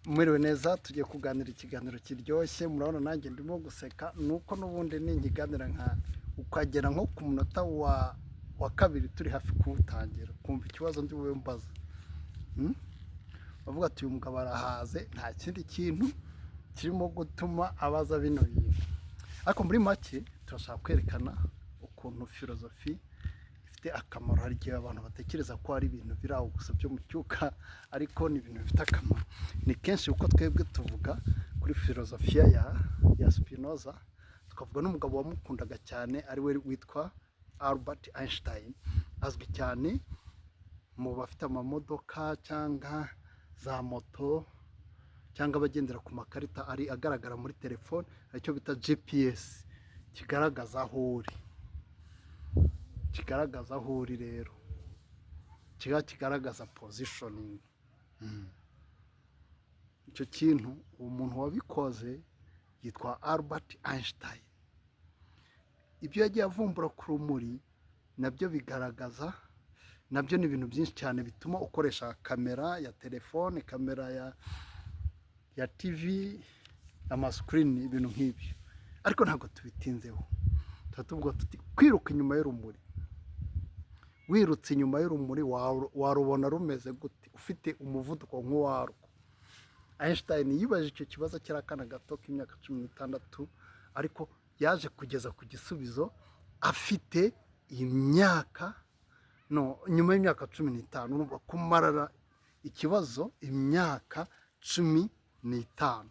Mwiriwe neza. Tugiye kuganira ikiganiro kiryoshye. Murabona nanjye ndimo guseka, nuko n'ubundi ninkiganira nka ukagera nko ku munota wa kabiri turi hafi kuwutangira, kumva ikibazo ndi bube mbaza. Bavuga ati: "Uyu mugabo arahaze, nta kindi kintu kirimo gutuma abaza bino bintu." Ariko muri make turashaka kwerekana ukuntu filozofi ifite akamaro. Hari igihe abantu batekereza ko ari ibintu biri aho gusa byo mu cyuka, ariko ni ibintu bifite akamaro. Ni kenshi kuko twebwe tuvuga kuri filozofiya ya Spinoza, tukavuga n'umugabo wamukundaga cyane, ari we witwa Albert Einstein. Azwi cyane mu bafite amamodoka cyangwa za moto cyangwa abagendera ku makarita ari agaragara muri telefone, aricyo bita GPS, kigaragaza aho uri. Kigaragaza aho uri rero kiba kigaragaza positioning. Icyo kintu, uwo muntu wabikoze yitwa Albert Einstein. Ibyo yagiye avumbura ku rumuri nabyo bigaragaza, nabyo ni ibintu byinshi cyane bituma ukoresha kamera ya telefone, kamera ya TV, ama screen, ibintu nk'ibyo. Ariko ntabwo tubitinzeho. Tuba tuvuga tuti: kwiruka inyuma y'urumuri, wirutse inyuma y'urumuri warubona rumeze gute ufite umuvuduko nk'uwarwo? Einstein yibajije icyo kibazo akiri akana gato k'imyaka 16, ariko yaje kugeza ku gisubizo afite imyaka, no nyuma y'imyaka 15. Urumva kumarara ikibazo imyaka 15,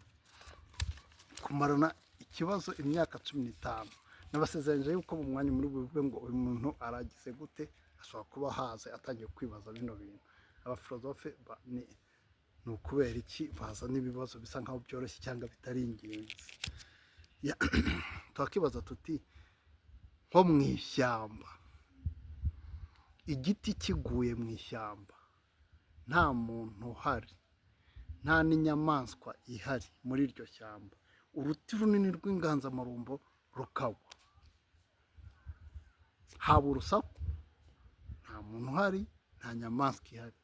kumarana ikibazo imyaka 15. Nabasezeranyije yuko mu mwanya muri buvuge ngo: "Uyu muntu aragize gute?" Ashobora kuba ahaze, atangiye kwibaza bino bintu. Abafilozofe ni ukubera iki bazana ibibazo bisa nkaho byoroshye cyangwa bitari ingenzi? Twakibaza tuti: nko mu ishyamba, igiti kiguye mu ishyamba, nta muntu uhari, nta n'inyamaswa ihari muri iryo shyamba, uruti runini rw'inganzamarumbo rukagwa, haba urusaku? Nta muntu uhari, nta nyamaswa ihari,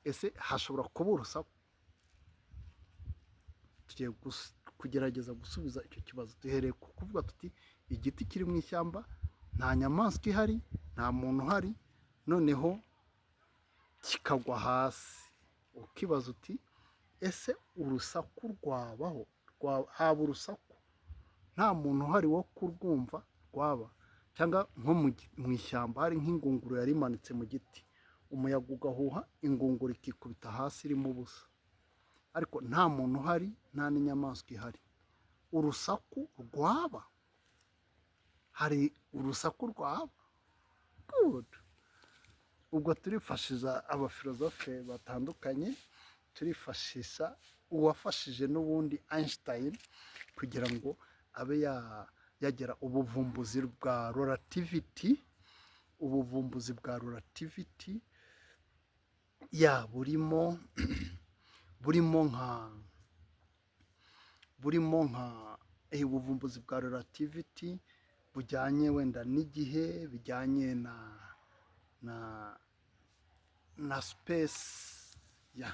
ese hashobora kuba urusaku? Tugiye kugerageza gusubiza icyo kibazo duhereye ku kuvuga tuti: igiti kiri mu ishyamba, nta nyamaswa ihari, nta muntu uhari, noneho kikagwa hasi. Ukibaza uti: ese urusaku rwabaho? Haba urusaku nta muntu uhari wo kurwumva rwaba? Cyangwa nko mu ishyamba hari nk'ingunguru yari imanitse mu giti, umuyaga ugahuha, ingunguru ikikubita hasi irimo ubusa, ariko nta muntu uhari, nta n'inyamaswa ihari, urusaku rwaba? Hari urusaku rwaba? Good. Ubwo turifashisha abafilozofe batandukanye, turifashisha uwafashije n'ubundi Einstein kugira ngo abe yagera ubuvumbuzi bwa relativity. Ubuvumbuzi bwa relativity ya burimo nka ubuvumbuzi bwa relativity bujyanye wenda n'igihe, bijyanye na space ya.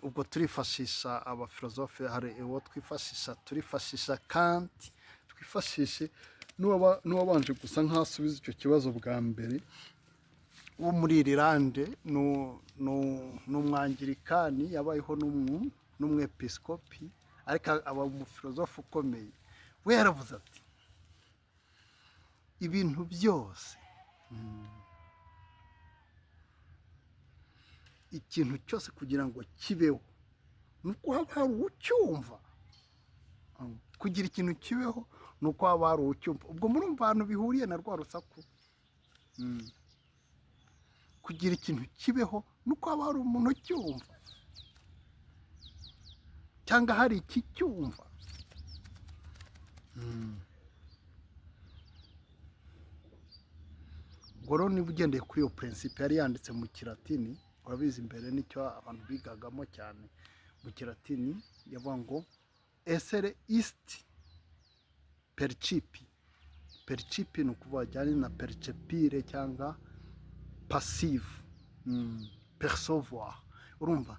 Ubwo turifashisha abafilozofe. Hari uwo twifashisha, turifashisha Kant, twifashishe n'uwabanje gusa nk'aho asubiza icyo kibazo bwa mbere, wo muri Irilande, ni umwangirikani, yabayeho n'umwepiskopi, ariko aba umufilozofe ukomeye. We yaravuze ati: ibintu byose, ikintu cyose kugira ngo kibeho ni uko haba hari ucyumva. Kugira ikintu kibeho ni uko haba hari ucyumva. Ubwo murumva ahantu bihuriye na rwa rusaku. Kugira ikintu kibeho ni uko haba hari umuntu ucyumva cyangwa hari ikicyumva. Ubwo rero niba ugendeye kuri iyo principe yari yanditse mu Kilatini, urabizi imbere nicyo abantu bigagamo cyane mu Kilatini, yavuga ngo essere est percipi. Percipi ni ukuvuga ajyanye na percepire cyangwa perceive. Percevoir, urumva,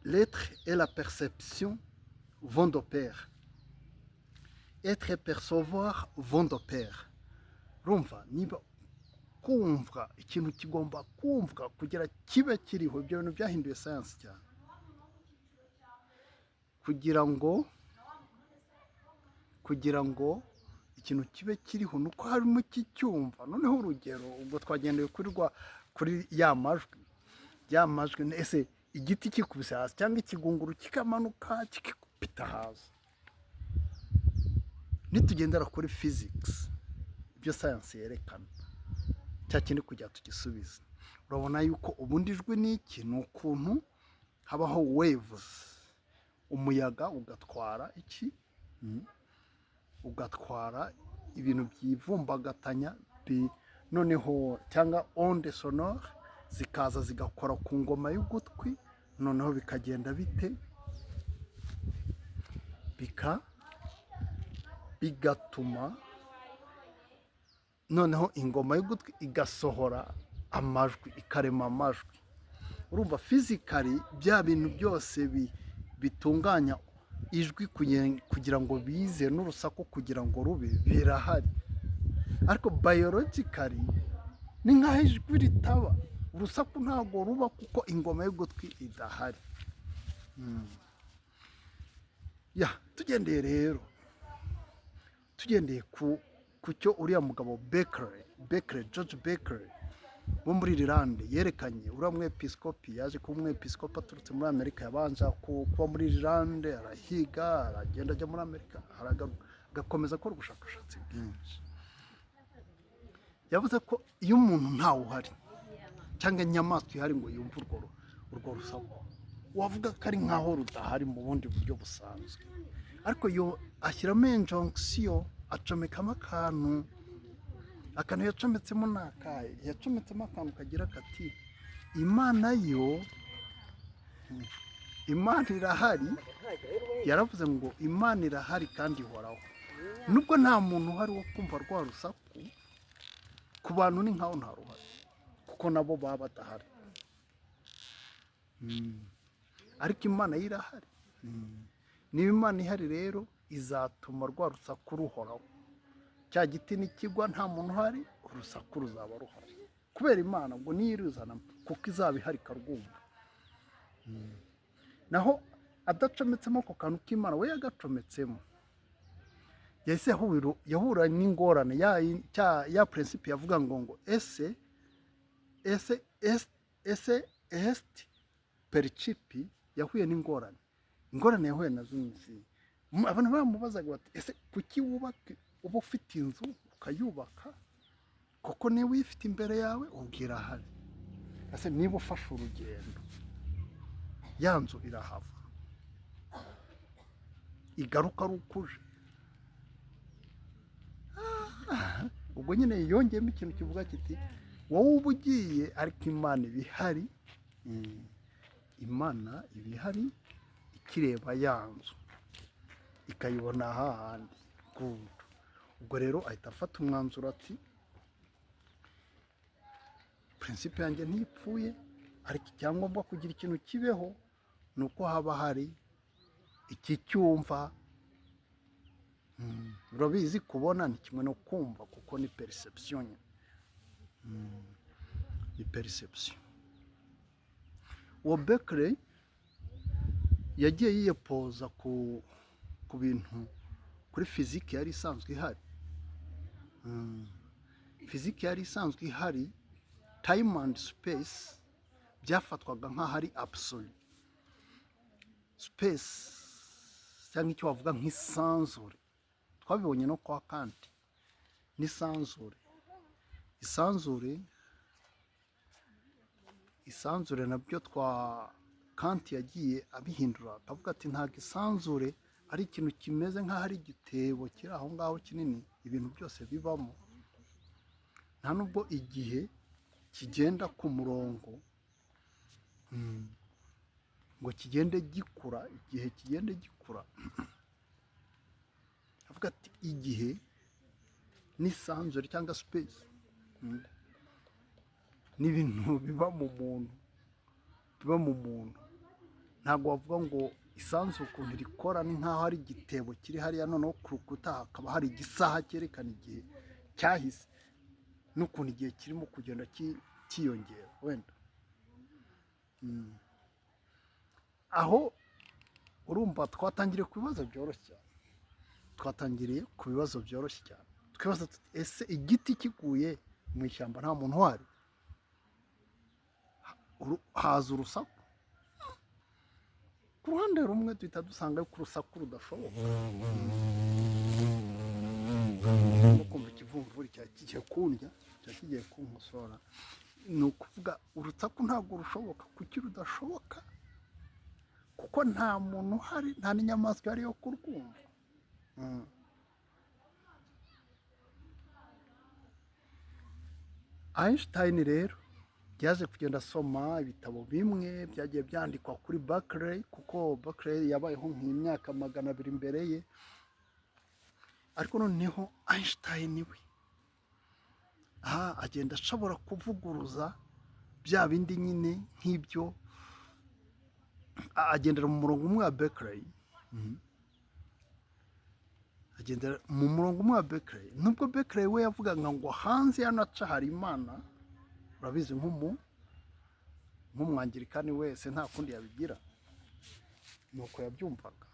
l'être et la perception vont de pair, être et percevoir vont de pair. Urumva, niba kumva, ikintu kigomba kumvwa kugira kibe kiriho. Ibyo bintu byahinduye sayansi cyane. Kugira ngo ikintu kibe kiriho ni uko harimo ikicyumva. Noneho urugero, ubwo twagendeye kuri ya majwi. Ese igiti kikubise hasi cyangwa ikigunguru kikamanuka kikikubita hasi, nitugendera kuri physics, ibyo sayansi yerekana, cya kindi kugira tugisubize, urabona yuko ubundi ijwi ni iki? Ni ukuntu habaho waves, umuyaga ugatwara iki? Ugatwara ibintu byivumbagatanya, noneho cyangwa ondes sonores zikaza zigakora ku ngoma y'ugutwi. Noneho bikagenda bite? Bigatuma noneho ingoma y'ugutwi igasohora amajwi, ikarema amajwi. Urumva, physically, bya bintu byose bitunganya ijwi kugira ngo bize n'urusaku kugira ngo rube, birahari. Ariko biologically ni nk'aho ijwi ritaba, urusaku ntabwo ruba kuko ingoma y'ugutwi idahari. Ya, tugendeye rero, tugendeye ku cyo uriya mugabo Berkeley, George Berkeley wo muri Irilande yerekanye, uriya mwepisikopi yaje kuba umwepisikopi aturutse muri Amerika, yabanje kuba muri Irilande, arahiga, aragenda ajya muri Amerika, aragaruka, agakomeza akora ubushakashatsi bwinshi. Yavuze ko iyo umuntu ntawe uhari cyangwa inyamaswa ihari ngo yumve urwo rusaku, wavuga ko ari nkaho rudahari mu bundi buryo busanzwe. Ariko yo ashyiramo injonction, acomekamo akantu. Akantu yacometsemo ni akahe? Yacometsemo akantu kagira kati: "Imana yo, Imana irahari." Yaravuze ngo Imana irahari kandi ihoraho, nubwo nta muntu uhari wo kumva rwa rusaku. Ku bantu ni nkaho nta ruhari kuko nabo baba badahari. Ariko Imana yo irahari. Niba Imana ihari rero, izatuma rwa rusaku ruhoraho. Cya giti nikigwa nta muntu uhari, urusaku ruzaba ruhari kubera Imana ngo niyo iruzana, kuko izaba ihari ikarwumva. Naho adacometsemo ako kantu k'Imana, we yagacometsemo, yahise yahura n'ingorane ya principe yavuga ngo esse esse est percipi. Yahuye n'ingorane. Ingorane yahuye nazo ni izihe? Abantu bamubazaga bati: "Ese kuki wubaka, uba ufite inzu ukayubaka, kuko niba uyifite imbere yawe ubwo irahari? Ese niba ufashe urugendo, ya nzu irahava igaruka ari uko uje?" Ubwo nyine yongeyemo ikintu kivuga kiti: "Wowe uba ugiye, ariko Imana iba ihari." Imana iba ihari ikireba ya nzu, ikayibona hahandi. Good. Ubwo rero ahita afata umwanzuro ati: "Principe yanjye ntipfuye, ariko icyangombwa kugira ikintu kibeho ni uko haba hari ikicyumva." Urabizi, kubona ni kimwe no kumva kuko ni perception nyine. Ni perception. Uwo Berkeley yagiye yiyepoza ku bintu, kuri fiziki yari isanzwe ihari. Fiziki yari isanzwe ihari, time and space byafatwaga nk'aho ari absolu. Space cyangwa icyo wavuga nk'isanzure, twabibonye no kwa Kant, n'isanzure, isanzure nabyo twa Kant yagiye abihindura, akavuga ati: "Ntabwo isanzure ari ikintu kimeze nk'aho ari igitebo kiri aho ngaho kinini ibintu byose bibamo. Nta nubwo igihe kigenda ku murongo ngo kigende gikura, igihe kigende gikura." Avuga ati: "Igihe n'isanzure cyangwa space Ni ibintu biba mu muntu, biba mu muntu. Ntabwo wavuga ngo isanzure ukuntu rikora ni nk'aho ari igitebo kiri hariya, noneho ku rukuta hakaba hari igisaha cyerekana igihe cyahise n'ukuntu igihe kirimo kugenda cyiyongera wenda. Aho urumva twatangiriye ku bibazo byoroshye cyane, twatangiriye ku bibazo byoroshye cyane, twibaza tuti: ese igiti kiguye mu ishyamba nta muntu uhari, haza urusaku? Ku ruhande rumwe duhita dusanga ko urusaku rudashoboka. Urimo kumva ikivumvuri cyari kigiye kundya, cyari kigiye kunkosora. Ni ukuvuga urusaku ntabwo rushoboka. Kuki rudashoboka? Kuko nta muntu uhari, nta n'inyamaswa ihari yo kurwumva. Einstein rero yaje kugenda asoma ibitabo bimwe byagiye byandikwa kuri Berkeley, kuko Berkeley yabayeho nk'imyaka 200 imbere ye. Ariko noneho Einstein we aha agenda ashobora kuvuguruza bya bindi nyine nk'ibyo, agendera mu murongo umwe wa Berkeley, agendera mu murongo umwe wa Berkeley, nubwo Berkeley we yavugaga ngo hanze ya nature hari Imana. Urabizi, nk'umwangirikani wese nta kundi yabigira, nuko yabyumvaga,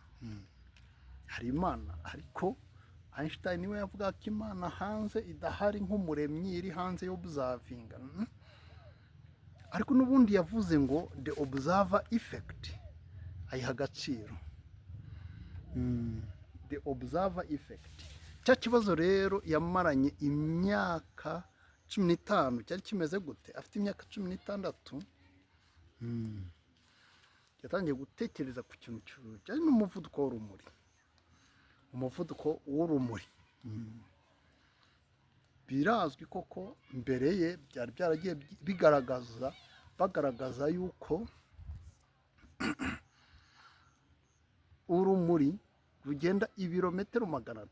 hari Imana. Ariko Einstein we yavugaga ko Imana hanze idahari nk'umuremyi iri hanze yo observinga. Ariko n'ubundi yavuze ngo the observer effect ayiha agaciro. The observer effect. Cya kibazo rero yamaranye imyaka 15 cyari kimeze gute? Afite imyaka 16 yatangiye gutekereza ku kintu kijyanye n'umuvuduko w'urumuri, umuvuduko w'urumuri. Birazwi koko mbere ye byari byaragiye bigaragaza, bagaragaza yuko urumuri rugenda ibirometero 300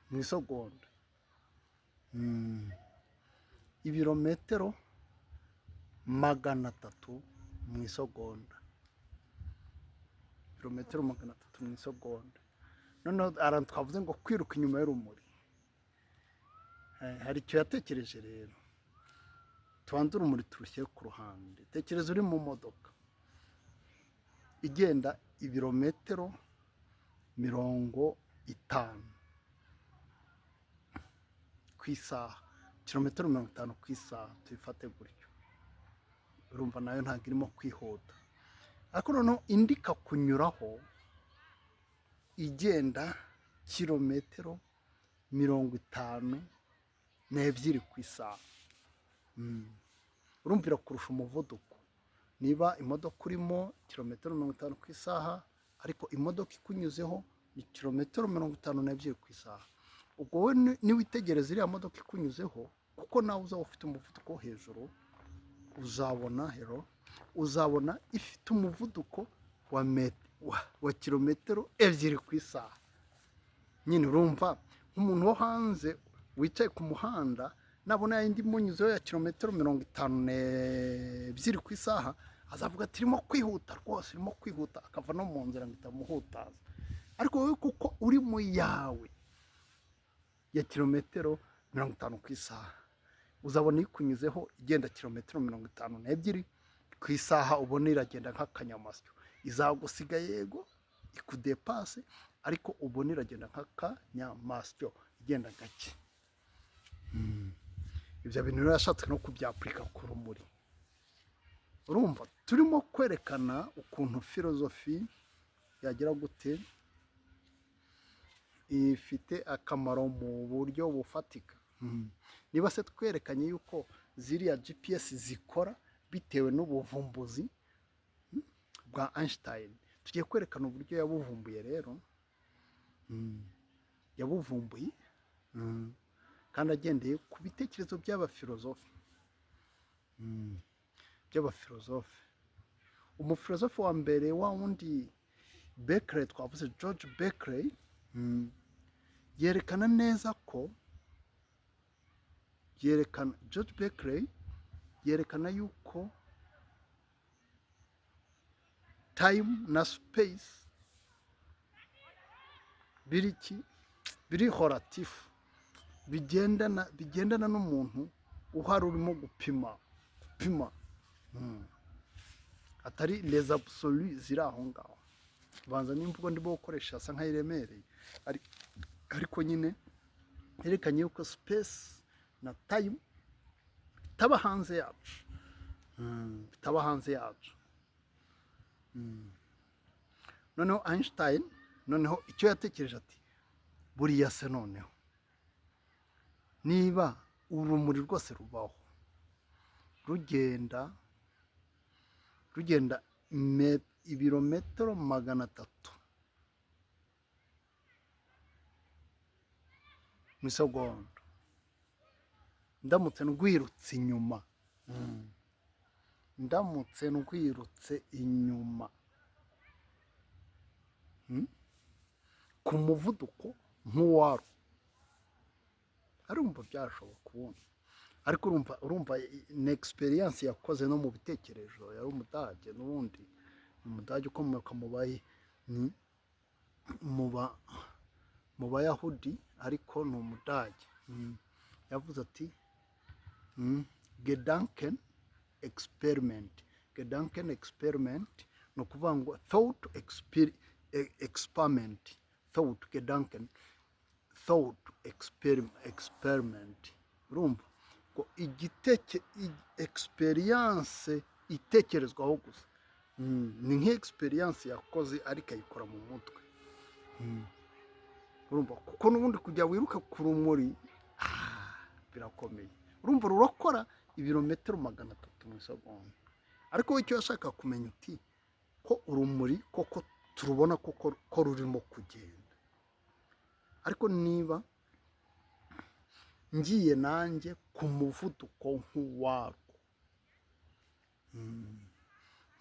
mu isegonda. Ibirometero 300 mu isegonda, ibirometero 300 mu isegonda. Noneho ahantu twavuze ngo kwiruka inyuma y'urumuri, hari icyo yatekereje rero. Tubanze urumuri turushyire ku ruhande. Tekereza uri mu modoka igenda ibirometero 50 ku isaha, kilometero 50 ku isaha, tuyifate gutyo. Urumva nayo ntabwo irimo kwihuta, ariko noneho indi ikakunyuraho igenda kilometero 52 ku isaha. Urumvira kurusha umuvuduko. Niba imodoka urimo kilometero 50 ku isaha, ariko imodoka ikunyuzeho ni kilometero 52 ku isaha, ubwo wowe niwitegereza iriya modoka ikunyuzeho, kuko nawe uzaba ufite umuvuduko wo hejuru, uzabona hero uzabona ifite umuvuduko wa kilometero 2 ku isaha nyine. Urumva nk'umuntu wo hanze wicaye ku muhanda, nabona yindi imunyuzeho ya kilometero 52 ku isaha, azavuga ati: irimo kwihuta rwose, irimo kwihuta, akava no mu nzira ngo itamuhutaza. Ariko wowe kuko uri mu yawe ya kilometero 50 ku isaha, uzabona ikunyuzeho igenda kilometero 52 ku isaha, ubona iragenda nk'akanyamasyo. Izagusiga yego, ikudepase, ariko ubona iragenda nk'akanyamasyo, igenda gake. Ibyo bintu rero yashatse no kubyapurika ku rumuri. Urumva turimo kwerekana ukuntu filozofi yagira gute, ifite akamaro mu buryo bufatika. Niba se twerekanye yuko ziriya GPS zikora bitewe n'ubuvumbuzi bwa Einstein, tugiye kwerekana uburyo yabuvumbuye rero. Yabuvumbuye kandi agendeye ku bitekerezo by'abafilozofe, by'abafilozofe. Umufilozofe wa mbere, wa wundi Berkeley twavuze, George Berkeley, yerekana neza ko, yerekana George Berkeley. Yerekana yuko time na space biri iki? Biri relatif, bigendana n'umuntu uhari urimo gupima. Atari les absolus ziri aho ngaho. Banza n'imvugo ndimo gukoresha asa nk'ayiremereye, ariko nyine yerekanye yuko space na time bitaba hanze yacu, bitaba hanze yacu. Noneho Einstein, noneho icyo yatekereje, ati: "Buriya se noneho niba urumuri rwose rubaho, rugenda ibirometero 300 mu isegonda, ndamutse ndwirutse inyuma, ndamutse ndwirutse inyuma ku muvuduko nk'uwarwo," arumva byashoboka ubundi. Ariko urumva ni experience yakoze no mu bitekerezo. Yari Umudage n'ubundi, ni Umudage ukomoka mu bayi ni mu ba mu Bayahudi, ariko ni Umudage. Yavuze ati Gedanken experiment. Gedanken experiment ni ukuvuga ngo thought experiment, thought, Gedanken, thought experiment. Urumva ngo experience itekerezwaho gusa. Ni nk'experience yakoze ariko ayikora mu mutwe. Urumva kuko n'ubundi kujya wiruka ku rumuri, birakomeye. Urumva rurakora ibirometero 300 mu isegonda, ariko we icyo yashaka kumenya, uti ko urumuri koko turubona koko ko rurimo kugenda, ariko niba ngiye nanjye ku muvuduko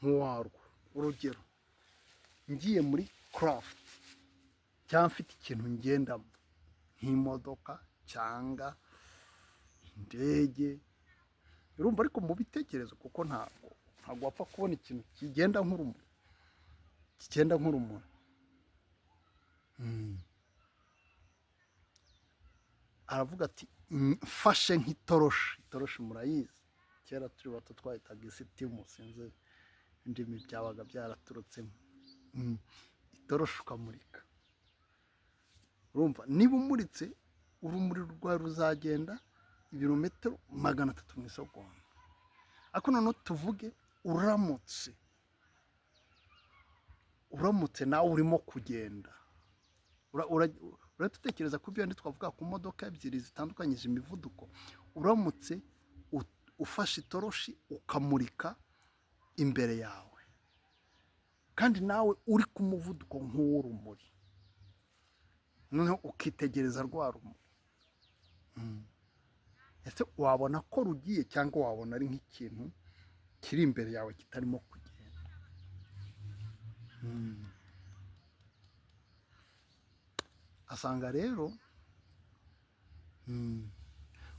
nk'uwarwo, urugero ngiye muri craft cyangwa mfite ikintu ngendamo nk'imodoka cyangwa indege, urumva, ariko mu bitekerezo, kuko ntabwo wapfa kubona ikintu kigenda nk'urumuri. Aravuga ati: "Mfashe nk'itoroshi." Itoroshi murayizi, kera turi bato twahitaga isitimu, sinzi indimi byabaga byaraturutsemo. Itoroshi ukamurika, urumva niba umuritse, urumuri rwawe ruzagenda ibirometero 300 mu isegonda. Ariko noneho tuvuge uramutse nawe urimo kugenda, urahita utekereza ku byo twavuga ku modoka ebyiri zitandukanyije imivuduko. Uramutse ufashe itoroshi ukamurika imbere yawe, kandi nawe uri ku muvuduko nk'uw'urumuri, noneho ukitegereza rwa rumuri, ese wabona ko rugiye cyangwa wabona ari nk'ikintu kiri imbere yawe kitarimo kugenda? Asanga rero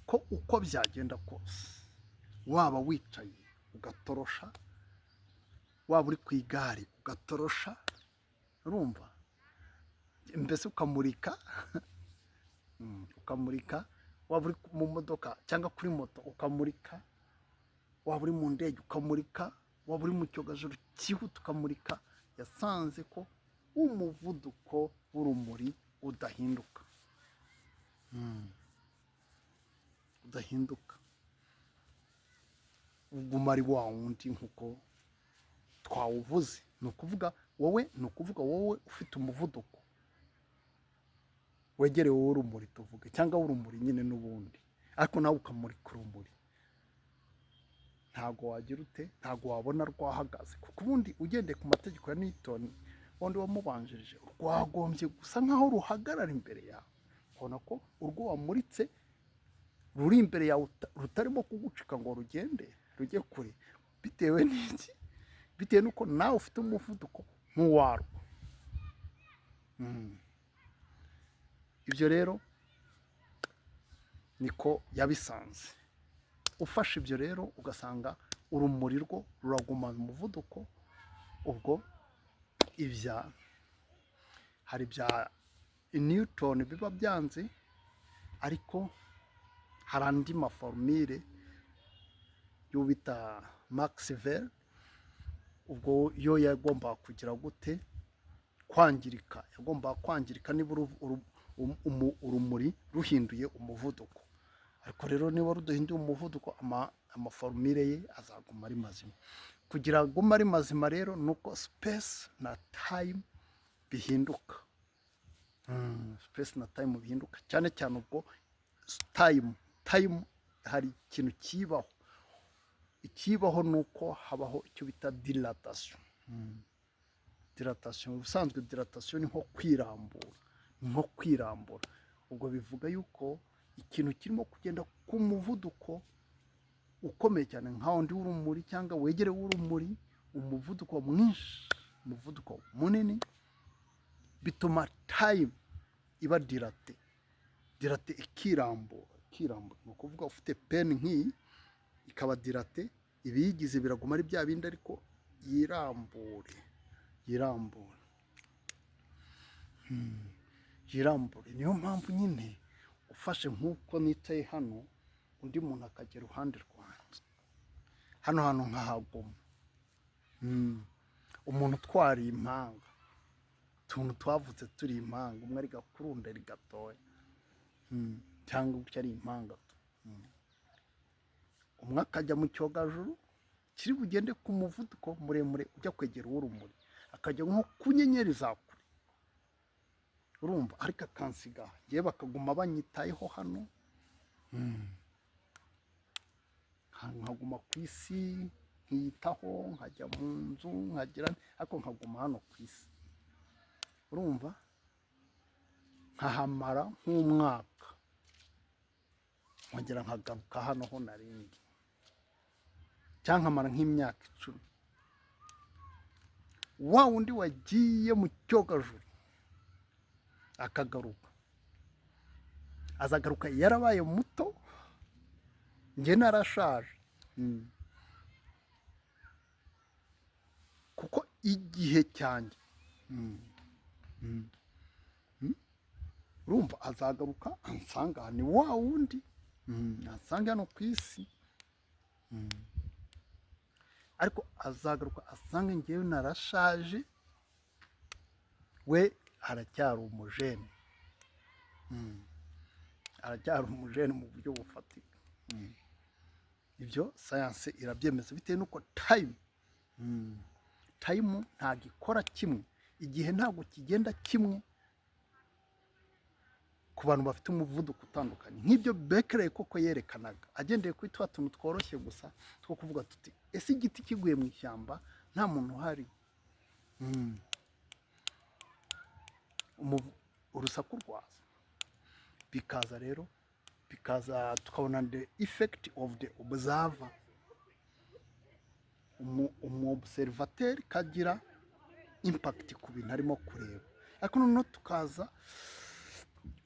ko uko byagenda kose, waba wicaye ugatorosha, waba uri ku igare ugatorosha, urumva mbese ukamurika, waba uri mu modoka cyangwa kuri moto ukamurika, waba uri mu ndege ukamurika, waba uri mu cyogajuru cyihuta ukamurika, yasanze ko umuvuduko w'urumuri udahinduka, udahinduka, uguma ari wa wundi nk'uko twawuvuze. Ni ukuvuga wowe ufite umuvuduko wegereye uw'urumuri tuvuge, cyangwa w'urumuri nyine n'ubundi, ariko nawe ukamurika urumuri, ntabwo wagira ute? Ntabwo wabona rwahagaze, kuko ubundi ugendeye ku mategeko ya Newton wundi wamubanjirije, rwagombye gusa nkaho ruhagarara imbere yawe, ukabona ko urwo wamuritse ruri imbere yawe, rutarimo kugucika ngo rugende rujye kure. Bitewe n'iki? Bitewe n'uko nawe ufite umuvuduko nk'uwarwo. Ibyo rero niko yabisanze. Ufashe ibyo rero, ugasanga urumuri rwo ruragumana umuvuduko. Ubwo ibya hari ibya Newton biba byanze, ariko hari andi ma formule y'uwo bita Maxwell. Ubwo yo yagombaga kugira gute? Kwangirika. Yagombaga kwangirika niba urumuri ruhinduye umuvuduko. Ariko rero niba rudahinduye umuvuduko, ama formule ye azaguma ari mazima. Kugira agume ari mazima rero, ni uko space na time bihinduka. Space na time bihinduka, cyane cyane ubwo time hari ikintu kibaho. Ikibaho ni uko habaho icyo bita dilatation. Dilatation, ubusanzwe dilatation ni nko kwirambura, ni nko kwirambura. Ubwo bivuga yuko ikintu kirimo kugenda ku muvuduko ukomeye cyane, nka wundi w'urumuri cyangwa wegereye w'urumuri, umuvuduko mwinshi, umuvuduko munini, bituma time iba dilatée, dilatée, ikirambura, ikirambura. Ni ukuvuga ufite pen nk'iyi ikaba dilatée, ibiyigize biraguma ari bya bindi, ariko yirambure, yirambure, yirambure. Niyo mpamvu nyine ufashe nk'uko nicaye hano, undi muntu akajya iruhande rwanjye hano, hantu nkahaguma. Umuntu utwara impanga, utuntu twavutse turi impanga, umwe ari gakuru undi ari gatoya, cyangwa gutya ari impanga, umwe akajya mu cyogajuru kiri bugende ku muvuduko muremure ujya kwegera uw'urumuri, akajya nko ku nyenyeri za kure, urumva, ariko akansiga ngewe, bakaguma banyitayeho hano, nkaguma ku isi nkiyitaho, nkajya mu nzu nkagira, ariko nkaguma hano ku isi, urumva, nkahamara nk'umwaka, nkongera nkagaruka hano ho narindi, cyangwa nkamara nk'imyaka 10. Wa wundi wagiye mu cyogajuru akagaruka, azagaruka yarabaye muto, njye narashaje. Kuko igihe cyanjye, urumva, azagaruka ansanga ni wa wundi, ansanga hano ku isi, ariko azagaruka asange ngewe narashaje, we aracyari umujene, aracyari umujene mu buryo bufatika. Ibyo sayanse irabyemeza, bitewe n'uko time ntabwo ikora kimwe, igihe ntabwo kigenda kimwe ku bantu bafite umuvuduko utandukanye, nk'ibyo Berkeley koko yerekanaga agendeye kuri twa tuntu tworoshye gusa two kuvuga tuti: ese igiti kiguye mu ishyamba nta muntu uhari, urusaku rwaza, bikaza rero, bikaza tukabona the effect of the observer, umu observateur kagira impact ku bintu arimo kureba. Ariko noneho tukaza,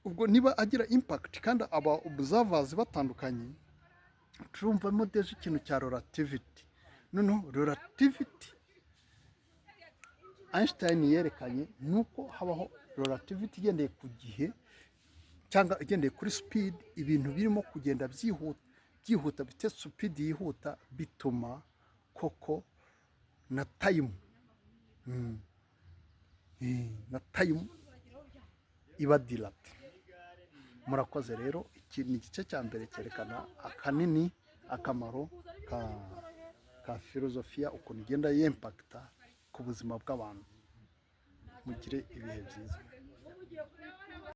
ubwo niba agira impact kandi aba observers batandukanye, turumvamo déjà ikintu cya relativity. Noneho relativity Einstein yerekanye ni uko habaho relativity igendeye ku gihe cyangwa igendeye kuri speed. Ibintu birimo kugenda byihuta, byihuta, bifite speed yihuta, bituma koko na time, na time iba dilatée. Murakoze rero. Iki ni igice cya mbere cyerekana akanini akamaro ka filozofiya, ukuntu igenda y'impacta ku buzima bw'abantu. Mugire ibihe byiza.